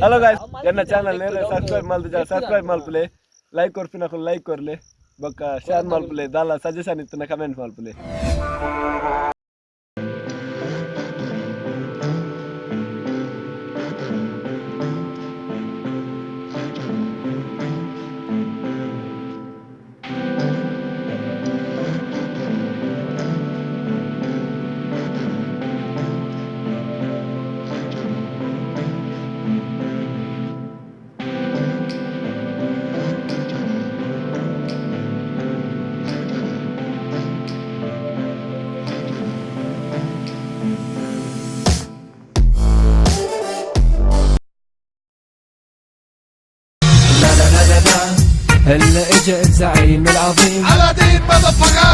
Hello guys, ಎನ್ನ channel ನೇರ subscribe ಮಲ್ತು, subscribe ಮಲ್ಪುಲೆ, ಲೈಕ್ ಕೊರ್ಪಿನಕುಲು ಲೈಕ್ ಕೊರ್ಲೆ, ಬೊಕ್ಕ ಶೇರ್ ಮಲ್ಪುಲೆ, ದಾಲ ಸಜೆಷನ್ ಇತ್ತನ ಕಮೆಂಟ್ ಮಲ್ಪುಲೆ. هلا اجا الزعيم العظيم. على دين مضفقة.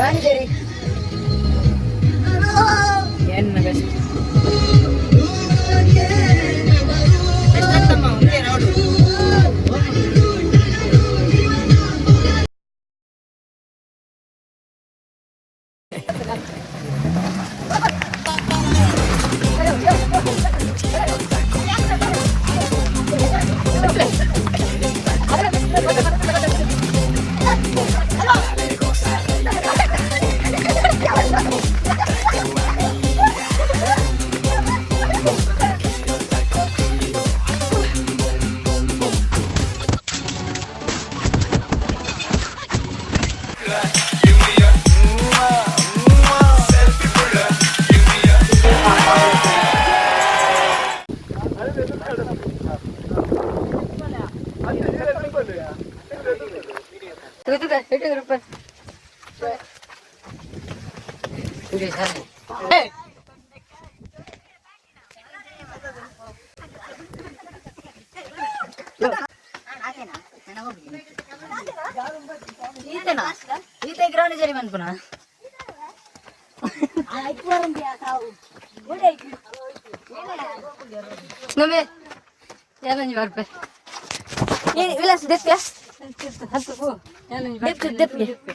ರಾಣಿದೇರಿ ಎನ್ನ ಬೆಸ್ಟ್. ಈತನಾ ಈತ ಗ್ರೌಂಡ್ ಜರಿ ಮನ್ಪುನ. ನಮ್ಮೆ ಯಾನಂಜಿ ಬರ್ಪೆ ವಿಲಾಸ ದೆಪ್ಪ ದೆಪ್ಪ ದೆಪ್ಪ.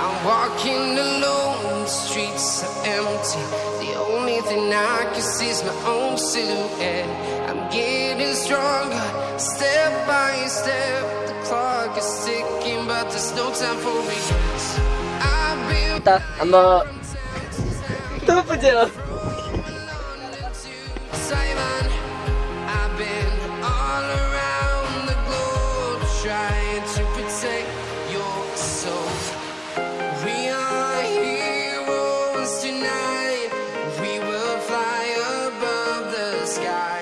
I'm walking alone, the streets are empty. The only thing I can see is my own silhouette. I'm getting stronger, step by step. The clock is ticking, but there's no time for regrets. I've been ಅಮ್ಮ ತೂಪುಜೆ. to Taiwan. I've been all around the globe. trying to protect your soul. We are heroes tonight. We will fly above the sky.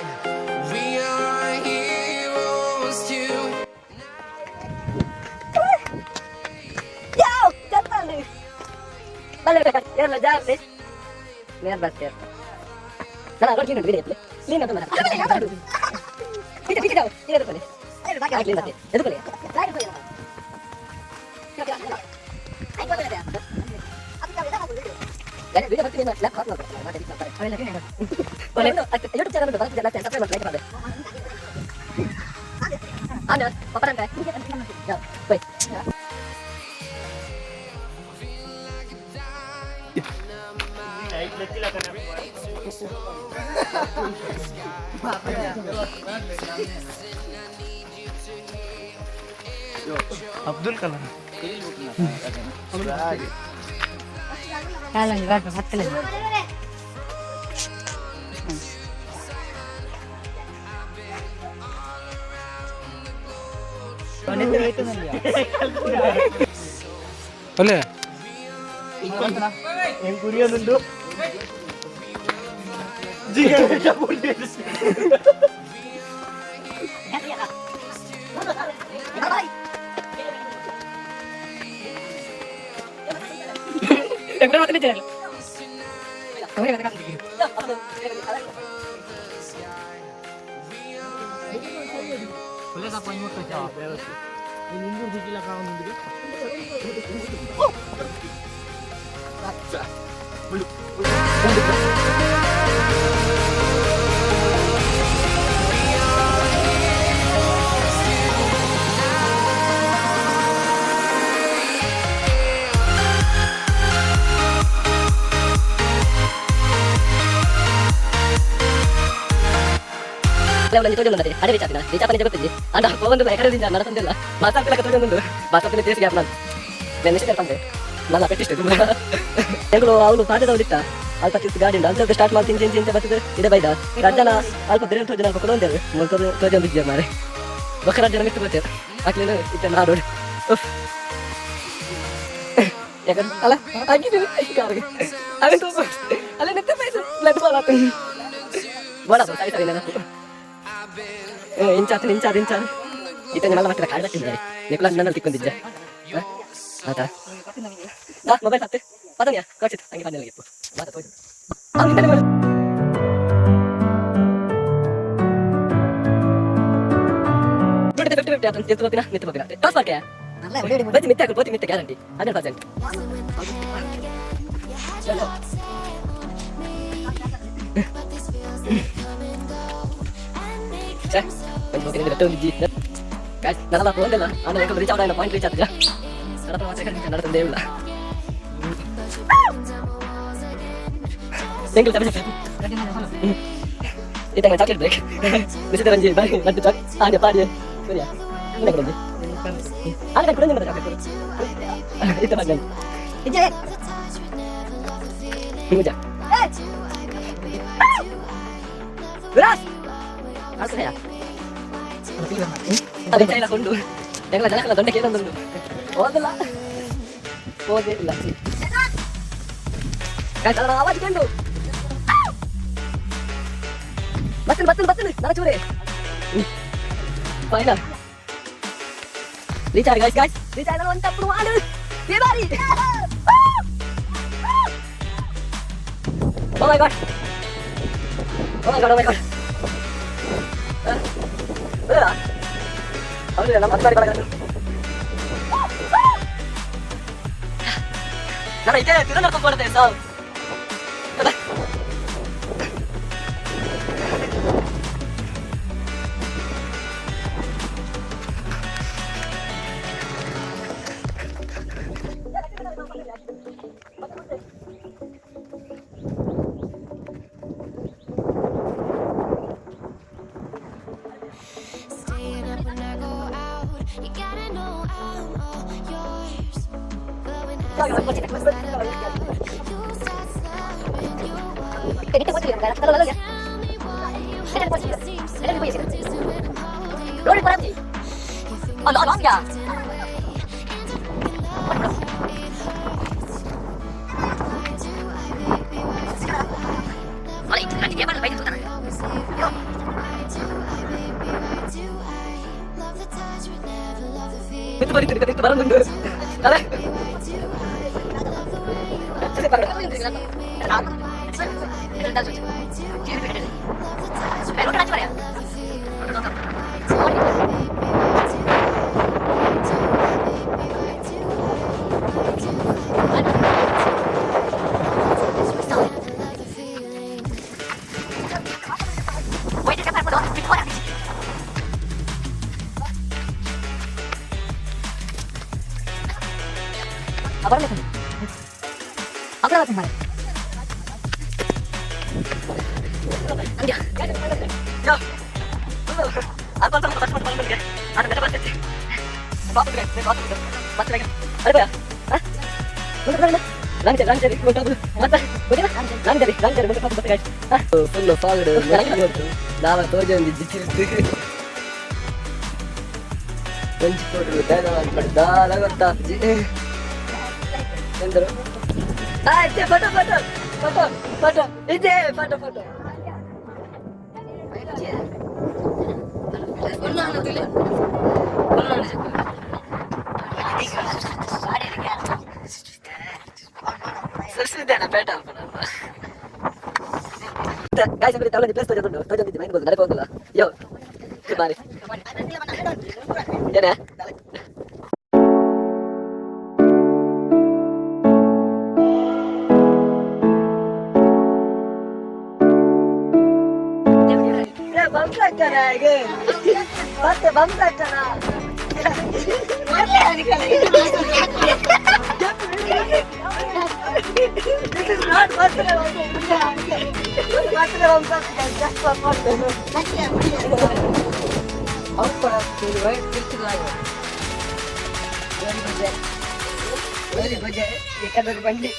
We are heroes tonight. ಯಾವ್ ಚತ್ತಲ್ಲಿ ಬಲ್ಲೆ ಏರ್ಲ ಜಾರ್ಲಿ ನೇರ್ ಬರ್ತೀರ. ನಾನು road clean video clean ಅಂತ ಮಾಡ ಪೀಚೆ ಪೀಚೆ ಜಾವ್ clean ಎದುಕೊಳ್ಳಿ clean ಬರ್ತೀವಿ ಎದುಕೊಳ್ಳಿ. Video ಬರ್ತೀನಿ YouTube channel ಬರ್ತಿದೆ ಸಬ್ಸ್ಕ್ರೈಬ್ ಮಾಡಿ ಲೈಕ್ ಮಾಡಿ ಆನ ಪಪ್ಪರಂತೆ ಹೋಯ್. ಅಬ್ದುಲ್ ಕಲಾಂ. ಕಾಲೊಂದು ಬರ್ಪ ಹತ್ತಲೇ. ಅಲ್ಲೇ. ಕುರಿಯೊಂದುಂಡು. ಒಂಜಿ ತೋಜೊಂದು ಅಡೆ ರೀಚ್ ಆತಿನ ರೀಚ್ ಆಪನೆ ಗೊತ್ತಿಜ್ಜಿ ಅಂಡ ಪೋವೊಂದು ಎಕಡೆ ದಿಂಜ ನಡತಂದಿಲ್ಲ ಮಾತಾಡ್ತಿಲ್ಲ ತೋಜೊಂದು ಮಾತಾಡ್ತಿಲ್ಲ ತೇಸ್ ಗ್ಯಾಪ್ ನಾನು ನಾನು ನಿಶ್ಚಿತ ಪಂದೆ ಮಲ್ಲ ಪೆಟ್ಟಿಷ್ಟು ಎಂಗಳು ಅವಳು ಪಾಠದವಳಿತ್ತ ಅಲ್ಪ ತಿರ್ತು ಗಾಡಿ ಉಂಟು ಅಂತ ಸ್ಟಾರ್ಟ್ ಮಾಡಿ ಇಂಚೆ ಇಂಚೆ ಇಂಚೆ ಬರ್ತದೆ ಇದೆ ಬೈದ ರಜ್ಜನ ಅಲ್ಪ ಬೇರೆ ತೋಜನ ಅಲ್ಪ ಕೊಡೊಂದೇರು ಮುಲ್ ತೋಜೊಂದು ಇಜ್ಜೆ ಮಾರೆ ಬೊಕ್ಕ ರಜ್ಜನ ಮಿತ್ತು ಗೊತ್ತೇರು ಅಕ್ಲೇನು ಇತ್ತೆ ನಾಡೋಡು ಉಫ್ ಯಾಕಂದ್ರೆ ಅಲ್ಲ ಆಗಿದೆ ಕಾರಿಗೆ ಅವೇ ತೋಪ ಅಲ್ಲ ನೆತ್ತೆ ಪೈಸೆ ಬ್ಲಡ್ ಬಾಲ್ ಆತು ಬೋಡ ಸರಿ ಸರಿ ನಾನು ಇಂಚಾತು ಇಂಚಾದು ಇಂಚಾದು ಇತ್ತಂಗೆ ಮಲ್ಲ ಮತ್ತೆ ಕಾಡು ಬತ್ತಿದ್ದಾರೆ ನಿಕುಲ ನನ್ನ ತಿಕ್ಕೊಂಡಿದ್ದೆ ಆತ ದಾ ಮೊಬೈಲ್ ಪತ್ತೆ ಪದನಿಯ ಕೊಡ್ಸಿತ್ತು ಹಂಗೆ ಪನ್ನೆಲ್ಲ ಇಪ್ಪು ಮಾತಾ ತೋಜು ಫಿಫ್ಟಿ ಫಿಫ್ಟಿ ಆತ ನಿತ್ತು ಬೋಪಿನ ನಿತ್ತು ಬೋಪಿನ ಟಾಸ್ ಮಾರ್ಕೆ ಬತ್ತಿ ಮಿತ್ತೆ ಹಾಕು ಬೋತಿ ಮಿತ್ತೆ ಗ್ಯಾರಂಟಿ 100%. ಛೇ ಒಂದು ಬೋಪಿನ ಬೆಟ್ಟ ಒಂದು ಜಿ ಗಾಯ್ಸ್ ನನ್ನಲ್ಲ ಫೋನ್ ಆಮೇಲೆ ರೀಚ್ ಆಗೋಣ ಪಾಯಿಂಟ್ ರೀಚ್ ಆಗ್ತದೆ ನಡತ ಮಾತ್ರ ನಡತಂದೇ ಇಲ್ಲ ಎಂಕಲ್ ತಪ್ಪೆ ಇತ್ತಂಗ ಚಾಕ್ಲೇಟ್ ಬ್ರೇಕ್ ಬಿಸಿದ ರಂಜಿ ಬಾರಿ ಲಡ್ಡು ಚಾಕ್ ಆನೆ ಪಾಡಿ ಸರಿಯಾ ರಂಜಿ ಆನೆ ಕುಡಂಜಿ ಮತ್ತೆ ಚಾಕ್ಲೇಟ್ ಇತ್ತ ಬಂದ ಮುಜ ವಿರಾಸ್ ಅಲ್ಸೆಯ ಅದೇ ಚೈಲ ಕೊಂಡು ಎಂಗಲ ಜನಕಲ ದೊಡ್ಡ ಕೇಳೊಂದುಂಡು ಹೋದಲ್ಲ ಹೋದೇ ಇಲ್ಲ ಗಾಯ್ಸ್ ಅದರ ಆವಾಜ್ ಕಂಡು ಬರ್ತೇನೆ ಬರ್ತೇನೆ ಬರ್ತೇನೆ ನನ್ನ ಚೂರೆ final reach guys guys reach ಆಯ್ತು ಒಂದು ತಪ್ಪು ಮಾಡು ಬಾರಿ. Oh my god. Oh my god, oh my god. ಹೌದು ನಮ್ಮ ಹತ್ತು ಬಾರಿ ಬಳಗ ನಾನು ಇದೇ ತಿರುನಡ್ಕೊಂಡು ಕೊಡ್ತೇನೆ ಸಾವು. Staying up when I go out. You gotta know I'm all yours. But when I say what's that about, you start slurring your words. Tell me why you have to seem so distant when I'm holding you. You think Drifting away, and I fucking love how it hurts. Why do I, baby? Why do I love the way you always leave me? Why do I, baby? Why do I love the touch but never love the feeling? ಮಿತ್ತು ಬರೀತೀನಿ ಮಿತ್ತು ಬರೋದುಂಟು ಅಲ್ಲ. Why do I love the way you always leave me? Why do I, baby? Why do I love the touch but never love the feeling? Why do I, baby? Why do I? Why do I, baby? Why do I? Why do I, baby? Why do I love the touch but never love the feeling? Full ಫಾಗಡು ನಾವ ತೋಜೊಂದು ಜಿತಿರ್ತು ಒಂಜಿ ಕೊಡು ದಾಲ ಗೊತ್ತಾಪ್ಜಿ ಎಂದರು ಆಯ್ತು. Photo photo photo photo ಇದೆ, photo photo. ಸುರ್ಸಿದ್ದೇನೆ ಪೇಟ. Guys, ಅಂದ್ರೆ ತವಳ place ತೋಜೊಂದು ತೋಜೊಂದಿದ್ದೆ main ಬೋದು ನಡೆ ಹೋಗಲ್ಲ. ಯೋ ಬಾರಿ ಏನೇ. ಮತ್ತೆ ಬಂದಾಕನ. This is not birthday. Birthday Vamsa, just for fun. ಬಂಡಿ.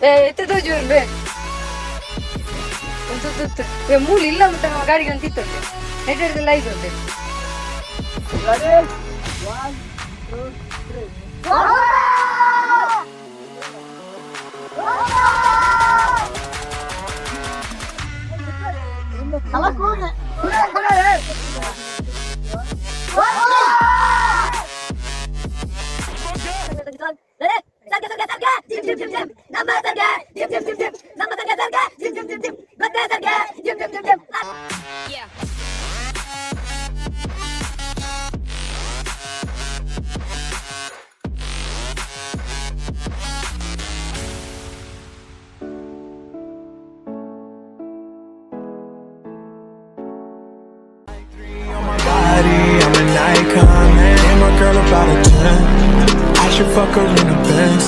ಏ ಎತ್ತ ತೋಜುವರು ಬೇ ಒಂದು ಏ ಮೂಲ ಇಲ್ಲ ಅಂತ ಗಾಡಿಗೆ ಅಂತ ಇತ್ತು ನೆಟ್ವರ್ಕ್ ಐದು ಉಂಟು. Ready? One, two, three. On my body, I'm an icon, man. And my girl about a 10. I should fuck her in a Benz.